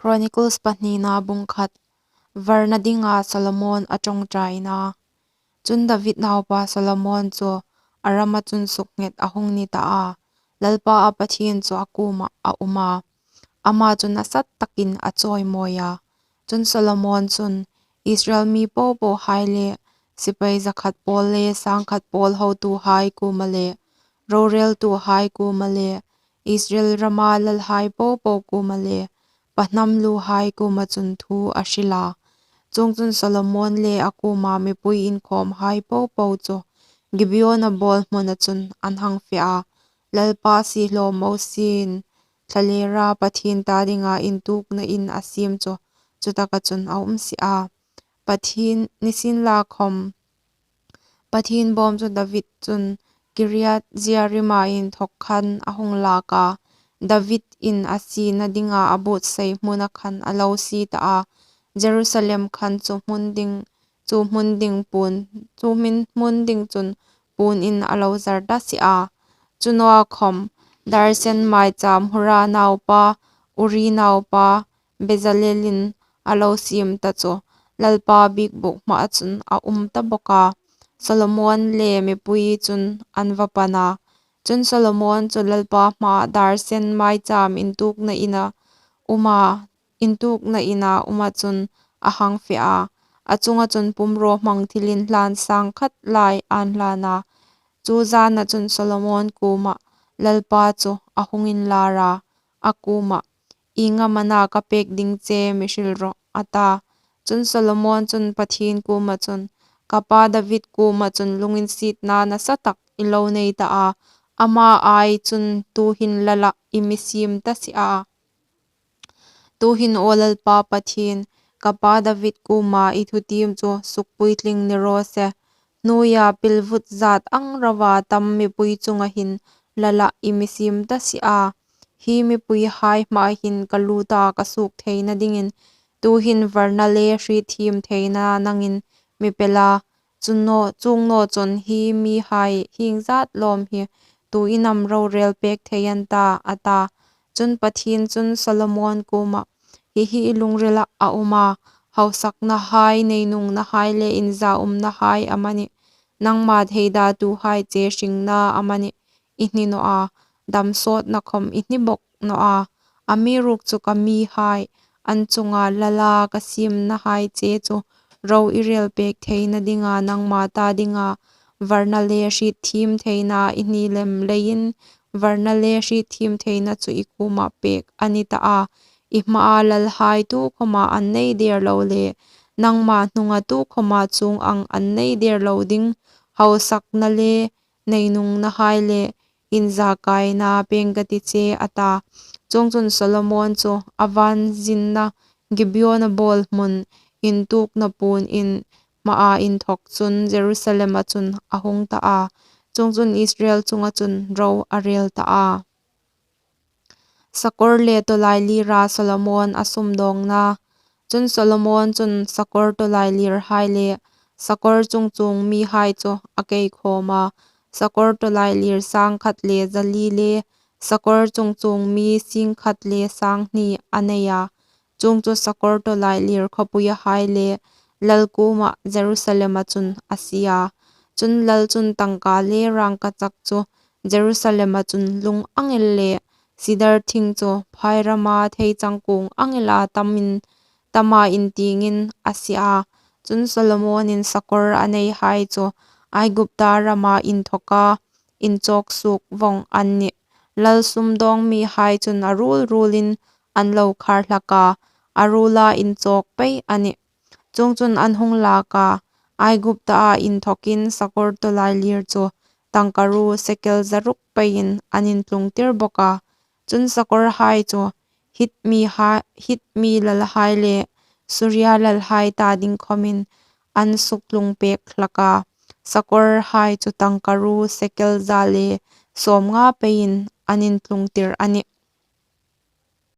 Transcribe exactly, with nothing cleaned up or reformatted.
Chronicles pahnina bung khat. Varna dinga Solomon a ṭawngṭaina. Chun David naupa Solomon chu a rama chun sukdet a hung ni ta a, Lalpa a Pathien chu a kuomah a um a, ama chu nasa takin a chawimawi a. Chun Solomon chun Israel mi popohai le sipai zakhat pawl le sangkhat pawl hotuhai kuoma le roreltuhai kuoma le Israel rama lalhai popo kuoma le pahnam luhai kuoma chun thu a hril a. Chuongchun Solomon le a kuoma mipui inkhawmhai popo chu Gibeona bawlhmuna chun an hang fe a, Lalpa siehlaw Mosie'n thlalera Pathien ta dinga intukna in a siem chu chutaka chun a um si a. Pathien, nisienlakhawm Pathien bawm chu David chun Kiriat Jearima inthawk khan a hung lak a, David in a siena dinga a buotsai hmuna khan a lo sie ta a, Jerusalem khan chu hmun ding, chu hmun ding puon, chu hmun, hmun ding chun puon in a lo zar ta si a. Chu nawa khawm, Darsen maicham Hur naupa, Uri naupa, Bezalelin a lo siem ta chu, Lalpa biekbuk hmaa chun a um ta bawk a. Solomon le mipui chun an va pan a. Chun Solomon chu Lalpa hmaa Darsen maicham intukna ina um a, intukna ina uma chun a hang fe a. A chunga chun pumrawhmang thil inhlan sangkhat lai an hlan a. Chu zana chun Solomon kuoma Lalpa chu a hung inlar a, a kuoma, "Ieng am a na ka pek ding che mi hril rawh," a ta. Chun Solomon chun Pathien kuoma chun, "Ka pa David kuoma chun lunginsietna nasa tak i lo nei ta a, ama ai chun tuhin lala i mi siem ta si a. Tuhin aw Lalpa Pathien, ka pa David kuoma i thutiem chu sukpuitling ni raw se. Hnuoia pilvut zat ang rova tam mipui chunga hin lala i mi siem ta si a. Hi mipuihai hmaa hin ka lut a ka suok theina dingin tuhin varna le hrietthiem theina nangin mi pe la. Chuong naw, chuong naw chun hi mihai hieng zat lawm hi tuin am rorel pek thei an ta?" a ta. Chun Pathien chun Solomon kuoma, "Hi hi i lungrila a um a, hausaknahai, neinungnahai le inzaumnahai amanih, nangma theidatuhai che hringna amanih i hni naw a, dam sawtna khawm i hni bawk naw a. Amiruokchu ka mihai an chunga lala ka siemnahai che chu ro i rel pek theina dinga nangma ta dinga varna le hrietthiem theina i hni lem leiin varna le hrietthiem theina chu i kuoma pek a ni ta a. I hmaa lalhai tukhawma an nei der lo le nangma hnunga tukhawma chuong ang an nei der lo ding hausakna le neinungnahai le inzakaina pêng ka ti che," a ta. Chuongchun Solomon chu a van zinna Gibeona bawlhmun intukna puon in hmaa inthawk chun Jerusalema chun a hung ta a. Chuongchun Israel chunga chun ro a rel ta a. Sakawr le tawlailira Solomon a sumdawngna. Chun Solomon chun sakawr tawlailirhai le sakawr chungchuong mihai chu a kei khawm a, sakawr tawlailir sangkhat le zali le sakawr chungchuong mi singkhat le sanghni a nei a. Chuongchu sakawr tawlailir khawpuiahai le lal kuoma Jerusalema chun a sie a. Chun lal chun tangka le rangkachak chu Jerusalema chun lung ang el le sidar thing chu phairama theichang kuong ang ela tamin, tama intiengin a sie a. Chun Solomonin sakawr a neihai chu Aigupta rama inthawka inchawk suok vawng an nih. Lal sumdawng mihai chun a ruol ruolin an lo khar hlak a, a ruola inchawk pei a nih. Chuongchun an hung lak a, Aiguptaa inthawkin sakawr tawlailir chu tangkaruo sekel zaruk peiin an intlungtir bawk a. Chun sakawrhai chu Hit mi ha-, Hit mi lalhai le Suria lalhai ta ding khawmin an suktlung pek hlak a. Sakawrhai chu tangkaruo sekel za le sawmnga peiin an intlungtir a nih.